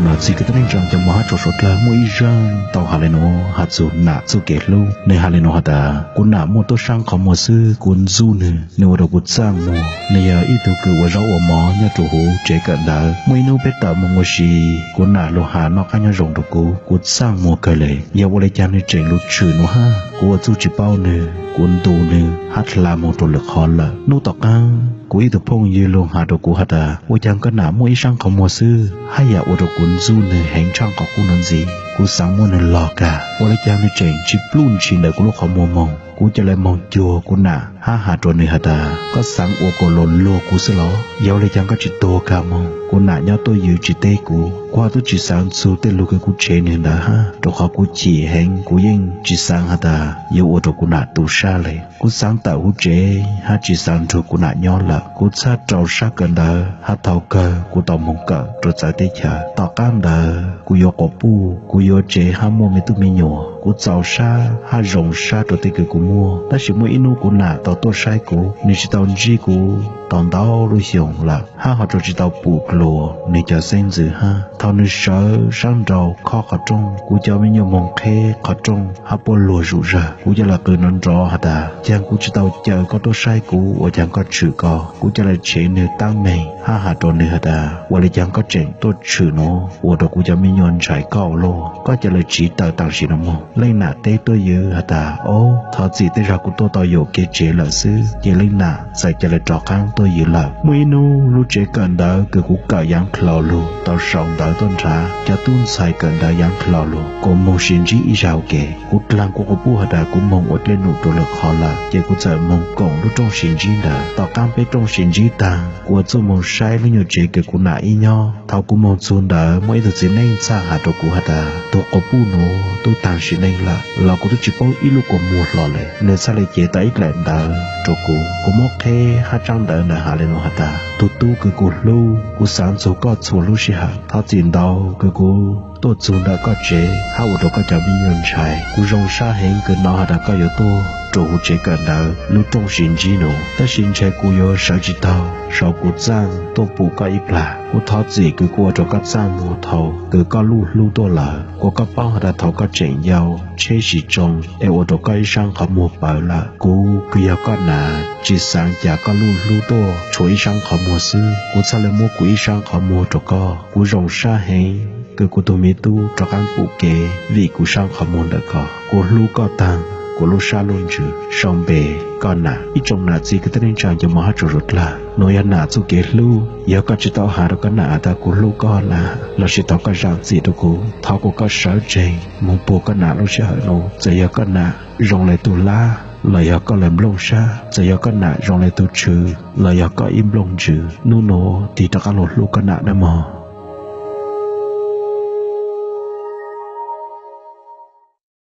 Nam txiv kwv tij neej tsaa cov mos hab tsaus suav dlawg, muaj ib zaaj tau has le nuav has txug nam txuj kev hlub. Nwg has le nuav has tas, kuv nam muaj tuab saab qhov muag xwb, kuv ntxub nwg, nwg ua rua kuv txaaj muag. Nwg yog ib tug kws ua zaub ua mov nyob rua huv tsev kawm ntawv. Muaj ib nub peb tawm moog ua si, kuv nam lug has noj qaab nyob zoo rua kuv, kuv txaaj muag kawg le. Yog ua le caag nwg tseem lug tshwm nuav hab? Kuv ua txuj tsi paub nwg, kuv ntu nwg hab dlha moog rua lwm qhov lawm. Nub tom qaab kuv ib tug phooj ywg lug has rua kuv has tas, ua caag koj nam muaj ib saab qhov muag xwb hab yam ua rua kuv ntxub nwg heev tshaaj qhov qub nuav ntxiv. Kuv xaav muab nwg log kag, ua le caag nwg tseem tsi pluj ntshis ntawm kuv lub qhov muag moog. Kuv ca le moog cuag kuv nam hab has rua nwg has tas, koj xaav ua kuas luag luag kuv xwb los? Yog ua le caag koj tsi tuag kag moog? Kuv nam nyob tuaj ywv tsi teb kuv, kuv hab tub tsi xaav txug tej lug kws kuv tshev nwg ntawd hab, rua qhov kuv chim heev, kuv yeej tsi xaav has tas yuav ua rua kuv nam tu sab le. Kuv xaav tawm huv tsev hab tsi xaav nrug kuv nam nyob lawm. Kuv txhaj rau sab kawm ntawv hab thaus kawg kuv tau moog kawm rua txawv teb chaws. Tom qaab ntawd kuv yuav quas puj, kuv yuav tsev hab muaj me tub me nyuam. Kuv txaus sab hab zoo sab rua tej kws kuv muaj. Tab sis muaj ib nub kuv nam tau tuaj saib kuv, nwg tsi tau ntsib kuv tau ntau lub xyoo lawm, hab ho rua tsi tau pum dlua nwg cov xeeb ntxwv hab. Thaus nwg sawv saab nraud khob qhov rooj, kuv cov me nyuam moog qheb qhov rooj hab puab luag zuj zug. Kuv ca le qw nrov nrov has tas, caag kuv tsi tau caw koj tuaj saib kuv, ua caag koj tshwm koj? Kuv ca le tshev nwg taab meeg hab has rua nwg has tas, ua le caag koj tseem tuaj tshwm nuav ua rua kuv cov me nyuam ntshai koj ua luaj? Koj ca le tsiv tawm taam sim nuav moog. Leej nam teb tuaj ywv has tas, ob, thov txim, tej zag kuv tuaj tau yuam kev tsev lawm xwb. Ces leej nam txawm ca le rov qaab tuaj ywv lawm. Muaj ib nub lub tsev kawm ntawv kws kuv kawm yaav dlhau lug tau sau ntawv tuaj nrhav cov tub ntxhais kawm ntawv yaav dlhau lug kuas moog sis ntsib ib zag ua ke. Kuv dlaag kuv quas puj has tas kuv moog ua dlej num rua lwm qhov lawm, ces kuv txawm moog koom lub rooj sis ntsib ntawd. Tom qaab peb rooj sis ntsib taag, kuv ua txuj moog saib lub nyuam tsev kws kuv nam ib nyob. Thaus kuv moog txug ntawd muaj ib tug txiv neej txhaj has rua kuv has tas, tug quas puj nuav tub taag sim neej lawm, los kuv tub tsi paub ib lub kua muag hlo le. Nwg txhaj le cev tau ib daim ntawv rua kuv. Kuv muab qheb hab tsaab ntawv ntawd has le nuav has tas, tug tub kws kuv hlub, kuv xaav txug koj txhua lub sij hawm. Thov txim ntau kws kuv tuaj txug ntawm koj tsev hab ua rua koj cov me nyuam ntshai. Kuv zoo sab heev kws hnov has tas koj yuav tuaj rua huv tsev kawm ntawv lub rooj sis ntsib nuav, tab sis ntshai kuv yuav sawv tsi taug sau kuv txaaj tuaj pum koj ib plag. Kuv thov txim kws kuv ua rua koj txaaj muag thaus kws koj luj hlub tuaj lawm. Kuas koj paub has tas thaus koj tseem yau, tsheb sis tsoo es ua rua koj ib saab qhov muag pawv lawm. Kuv kws yog koj nam tsi xaav ca koj luj hlub tuaj tshuav ib saab qhov muag xwb. Kuv txhaj le muab kuv ib saab qhov muag rua koj. Kuv zoo sab heev kws kuv tug me tub rov qaab pum kev vim kuv saab qhov muag ntawm koj. Kuv hlub koj taag kuv lub sab lub ntsws. Sau npe, koj nam. Ib tsoom nam txiv kwv tij neej tsaa cov mos hab tsaus suav dlawg, nuav yog nam txuj kev hlub. Yog koj tsi tau has rua koj nam has tas kuv hlub koj na, lossis thov koj zaam txim rua kuv, thov kuas koj sawv tsees moog puag koj nam lub sij hawm nuav. Txawm yog koj nam zoo le tug lab los yog koj le nplooj sab, txawm yog koj nam zoo le tug tshwv los yog koj ib nplooj ntsws, nub nuav tig rov qaab lug hlub koj nam nawb mog.